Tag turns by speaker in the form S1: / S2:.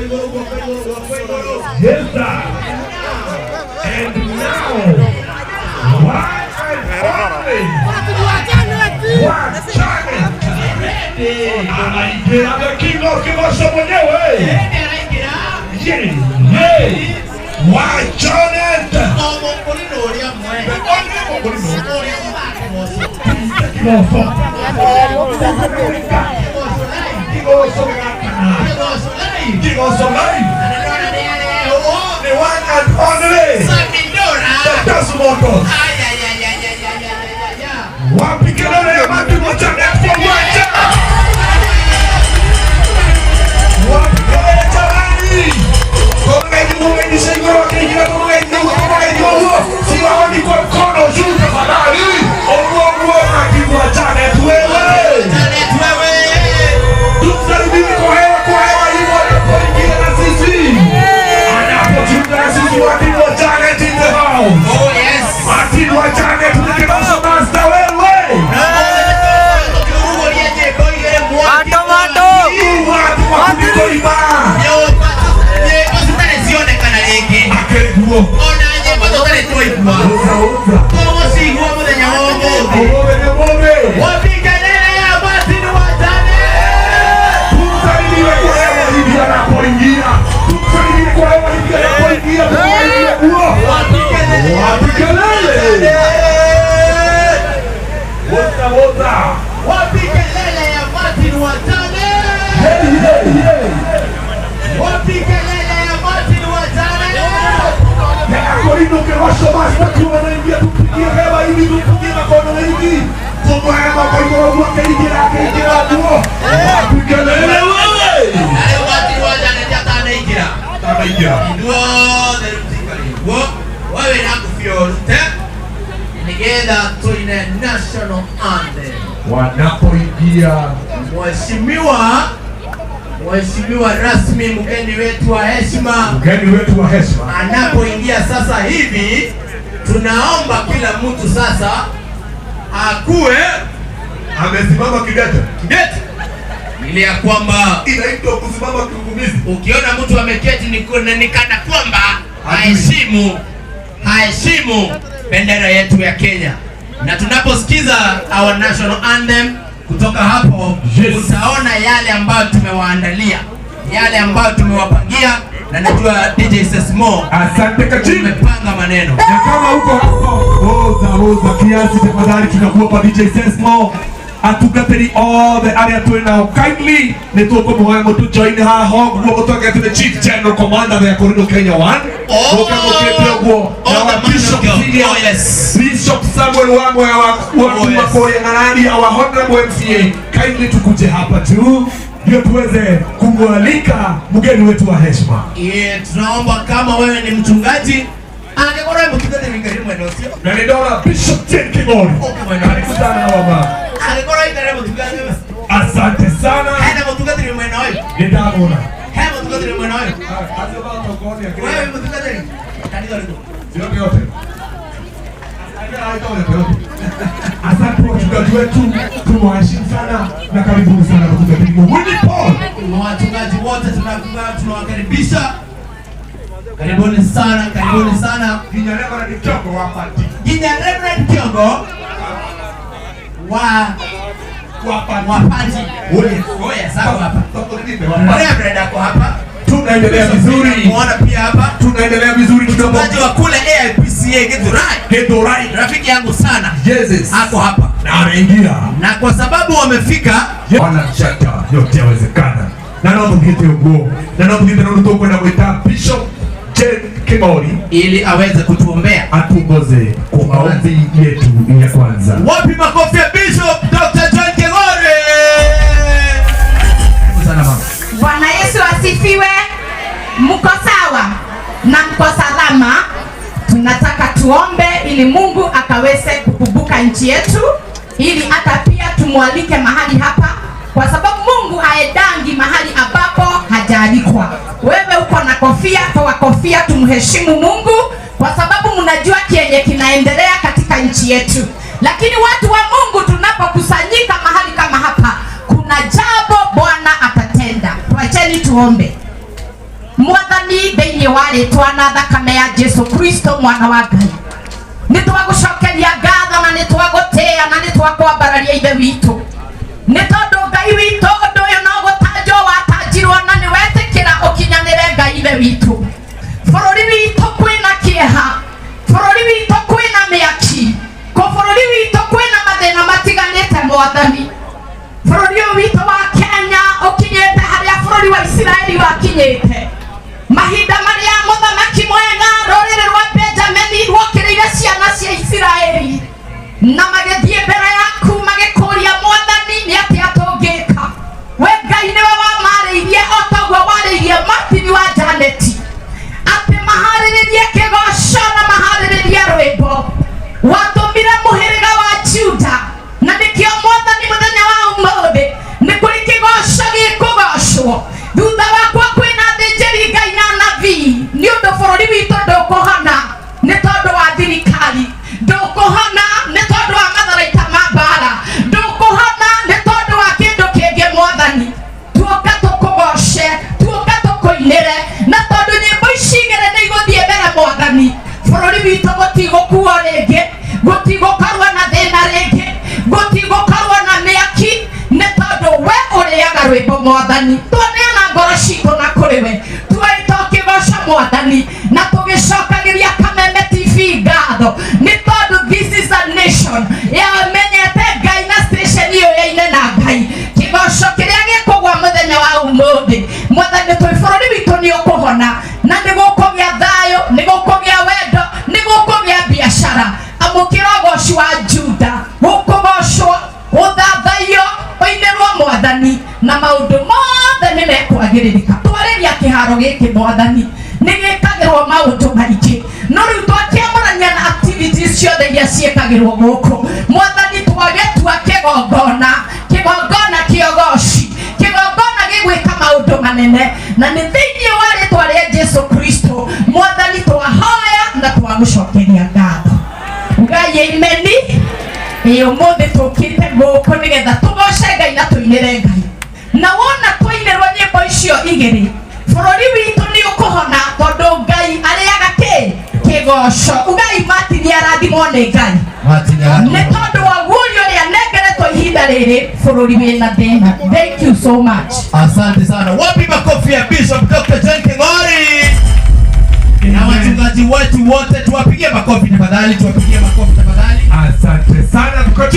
S1: Yes, sir. And now, one and only, one Janet anaingia, the king of Kigooco mwenyewe. Yeah. Wa Janet. The only Mũkũrinũ. Kigooco. Kigooco gĩgakana. Kigooco live. The one and only. The Desmotos. Wapi kelele ya Martin wa Janet kwa uwanja? Wapi kelele jamani? Siwaoni kwa mkono juu tafadhali. Oguo Martin wa Janet wewe. Tumsalimie kwa hewa hivyo anapoingia na sisi. Anapojiunga na sisi, Martin wa Janet in the house.
S2: Oh yes.
S1: Martin wa Janet Kigooco master wewe.
S3: Mato, mato.
S1: Watu wa kunikoima.
S2: Nyĩmbo citarĩ cionekana rĩngĩ.
S1: Akeriguo.
S2: Ona nyĩmbo tũtarĩ twaigua.
S1: Uza uza.
S2: Tũgũcigua mũthenya wa ũmũthĩ.
S1: Omome ne mome.
S2: Wapi kelele ya Martin wa Janet?
S1: Tumsalimiwe kwa hewa hivi anapoingia. Tumsalimie kwa hewa hivi anapoingia. Tumsalimie huo.
S2: Wapi kelele ya
S1: Wapi kelele? Woza woza.
S2: Wapi kelele ya Martin wa Janet?
S1: Hey, hey, hey.
S2: Wapi kelele ya Martin wa Janet?
S1: Akorino Kigooco master tu anaingia, tumpigie hewa hivi, tumpigie makono hivi. Tumwema kwa igoro akĩingĩra akĩingĩra guo. Wapi kelele wewe?
S2: Na rĩu Martin wa Janet atanaingĩra.
S1: Anaingia.
S2: Ithuothe rĩu tũikare ũguo. We wĩna ngũbia ũrute nĩgetha tũine national anthem.
S1: Wanapoingia.
S2: Mheshimiwa rasmi, mgeni wetu wa heshima
S1: mgeni wetu wa heshima
S2: anapoingia sasa hivi, tunaomba kila mtu sasa akuwe
S1: amesimama kidete.
S2: Kidete, ili ya kwamba
S1: Inaitwa kusimama kiugumizi.
S2: Ukiona mtu ameketi ni kana kwamba haheshimu bendera yetu ya Kenya. Na tunaposikiza our national anthem kutoka hapo, utaona yale ambayo tumewaandalia, yale ambayo tumewapangia, na najua DJ Sesmo
S1: Asante kachini.
S2: Tumepanga maneno.
S1: Na kama uko hapo, oza oza kiasi tafadhali, tunakuwa pa DJ Sesmo atungatĩri othe arĩa twĩ nao, kindly nĩ tũkũmũhoya mũtũ join haha ũguo mũtwake to the Chief General Commander the Akorino Kenya 1.
S2: Oh,
S1: mũke mũkĩte ũguo
S2: oh,
S1: na wa
S2: the man
S1: Bishop
S2: of God.
S1: Senior
S2: Oh, yes.
S1: Bishop Samuel Wamwe wa
S2: Oh,
S1: kuma
S2: yes.
S1: kũrĩa Ng'arani, our honorable MCA, kindly tukuje hapa tu ndio tuweze kumwalika mgeni wetu wa heshima.
S2: Yeah, tunaomba kama wewe ni mchungaji angĩkorwo wĩ mũtungatĩri wĩikarĩre mwena ũcio.
S1: Na nĩ ndona Bishop Jane King'ori.
S2: Ũke mwena ũyũ.
S1: Karibu sana mama.
S2: Angĩkorwo wĩikarĩre mũtungatĩri
S1: Asante sana.
S2: hena mũtungatĩri mwena ũyũ.
S1: Nĩndamona.
S2: He mũtungatĩri mwena ũyũ. Wewe mũtungatĩri kanitha ũrĩkũ?
S1: Yote yote. Asante wachungaji wetu, tumewaheshimu sana na karibuni sana mtungatiri Winnie Paul.
S2: Wachungaji wote tunawakaribisha, karibuni sana, karibuni sana.
S1: Nginya Reverend Kiongo wa Pati.
S2: Nginya Reverend Kiongo wa
S1: Wa Pati.
S2: Wa Pati.
S1: Oh yes.
S2: Oh yes, ako hapa.
S1: Wa Pati.
S2: Reverend ako hapa.
S1: Tunaendelea vizuri.
S2: Muona pia hapa.
S1: Tunaendelea vizuri tunapo
S2: Mchungaji wa kule AIPCA Githurai.
S1: Githurai.
S2: Rafiki yangu sana.
S1: Yes.
S2: Ako hapa.
S1: Na anaingia.
S2: Na kwa sababu wamefika,
S1: Wana shaka yote yawezekana. Na no tũthiĩte ũguo. Na no tũthiĩte na ũndũ tũkwenda gwĩta Bishop Jane King'ori
S2: ili aweze kutuombea,
S1: atuongoze kwa maombi yetu ya kwanza.
S2: Wapi makofi ya Bishop Dr. John King'ori? Karibu sana mama.
S4: Bwana Yesu asifiwe. Mko sawa na mko salama? Tunataka tuombe ili Mungu akaweze kukumbuka nchi yetu, ili hata pia tumwalike mahali hapa, kwa sababu Mungu haendangi mahali ambapo hajaalikwa. Wewe uko na kofia, toa kofia, tumheshimu Mungu, kwa sababu mnajua kienye kinaendelea katika nchi yetu. Lakini watu wa Mungu, tunapokusanyika mahali kama hapa, kuna jambo Bwana atatenda. Tuacheni tuombe. Mwathani, thĩinĩ wa rĩtwa na thakame ya Jesu Kristo mwana wa Ngai, nĩ twagũcokeria ngatho na nĩ twagũtĩĩa na nĩ twakwambararia Ithe witũ, nĩ tondũ Ngai witũ, ũndũ ũyũ no gũtanjwo watanjirwo na nĩ wetĩkĩra ũkinyanĩre. Ngai Ithe witũ, bũrũri witũ kwĩna kĩeha, bũrũri witũ kwĩna mĩaki, kũ bũrũri witũ kwĩna mathĩna matiganĩte. Mwathani, bũrũri ũyũ witũ wa Kenya ũkinyĩte harĩa bũrũri wa Isiraeli wakinyĩte mahinda marĩa mũthamaki mwega, rũrĩrĩ rwa Benjamini ruokĩrĩire ciana cia Isiraeli na magĩthiĩ mbere yaku magĩkũria, Mwathani, nĩ atĩa tũngĩka? We Ngai nĩwe wamarĩirie o taguo warĩirie Martin wa Janeti atĩ maharĩrĩrie kĩgoco na maharĩrĩrie rwĩmbo. Watũmire mũhĩrĩga wa Juda, na nĩkĩo Mwathani, mũthenya wa ũmũthĩ nĩ kũrĩ kĩgoco gĩkũgocwo thutha wakwa kwĩna thĩnjĩri Ngai na nabii, nĩ ũndũ bũrũri witũ ndũkũhona nĩ tondũ wa thirikari, ndũkũhona nĩ tondũ wa matharaita ma mbara, ndũkũhona nĩ tondũ wa kĩndũ kĩngĩ. Mwathani, tuoka tũkũgoce, tuoka tũkũinĩre, na tondũ nyĩmbo ici igĩrĩ nĩ igũthiĩ mbere, Mwathani, bũrũri witũ gũtigũkuo rĩngĩ, gũtigũkorwo na thĩna rĩngĩ, gũtigũkorwo na mĩaki, nĩ tondũ we ũrĩaga rwĩmbo. Mwathani, twaneana ngoro citũ na kũrĩ we, tuoĩte ũkĩgoca Mwathani na tũgĩcokagĩria Kameme TV ngatho, nĩ tondũ this is a nation yamenyete Ngai na station ĩyo yaine na Ngai. Kĩgoco kĩrĩa gĩkũgwa mũthenya wa ũmũthĩ, Mwathani, twĩ bũrũri witũ nĩ ũkũhona na nĩ gũkũgĩa thayũ, nĩ gũkũgĩa wendo, nĩ gũkũgĩa biacara. Amũkĩra ũgoci wa Juda, gũkũgocwo, ũthathaiyo, ũinĩrwo Mwathani, na maũndũ mothe nĩ mekwagĩrĩrĩka. Twarĩria kĩharo gĩkĩ, Mwathani, nĩ gĩkagĩrwo maũndũ maingĩ, no rĩu twakĩamũrania na activities ciothe iria ciĩkagĩrwo gũkũ. Mwathani, twagĩtua kĩgongona, kĩgongona kĩogoci, kĩgongona gĩgwĩka maũndũ manene, na nĩ thĩinĩ wa rĩtwa rĩa Jesu Kristo, Mwathani, twahoya na twagũcokeria ngatho. Ngai aimeni. Ĩ ũmũthĩ tũkĩte gũkũ nĩgetha tũgoce Ngai na tũinĩre Ngai, na wona twainĩrwo nyĩmbo icio igĩrĩ, bũrũri witũ nĩ ũkũhona, tondũ Ngai arĩaga kĩ kĩgoco. Ugai Martin arathimwo nĩ Ngai nĩ tondũ wa guũria ũrĩa nengeretwo ihinda rĩrĩ bũrũri wĩna thĩna. Thank you so much.
S2: Asante sana. Wapi makofi ya Bishop Dr. John King'ori na wachungaji wetu wote, tuwapigie makofi tafadhali, tuwapigie makofi tafadhali.
S1: Asante sana. Tuko